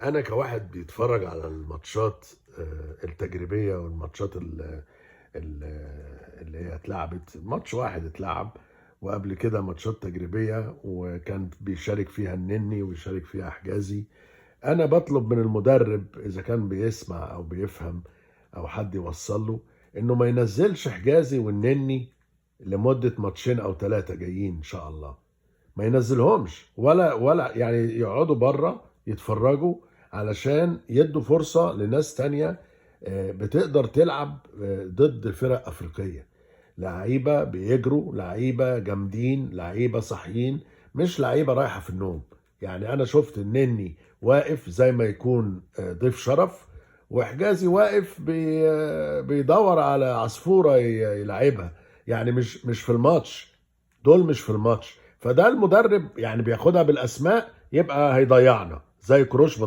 انا كواحد بيتفرج على الماتشات التجريبية والماتشات اللي هي اتلعبت، ماتش واحد اتلعب وقبل كده ماتشات تجريبية، وكان بيشارك فيها النني ويشارك فيها حجازي. انا بطلب من المدرب اذا كان بيسمع او بيفهم او حد يوصل له انه ما ينزلش حجازي والنني لمدة ماتشين او 3 جايين ان شاء الله، ما ينزلهمش ولا يعني يقعدوا بره يتفرجوا علشان يدوا فرصة لناس تانية بتقدر تلعب ضد فرق أفريقية. لعيبة بيجروا، لعيبة جامدين، لعيبة صاحيين، مش لعيبة رايحة في النوم. يعني أنا شفت النني واقف زي ما يكون ضيف شرف، وحجازي واقف بيدور على عصفورة يلعبها، يعني مش في الماتش، دول مش في الماتش. فده المدرب يعني بياخدها بالاسماء، يبقى هيضيعنا زي كروش ما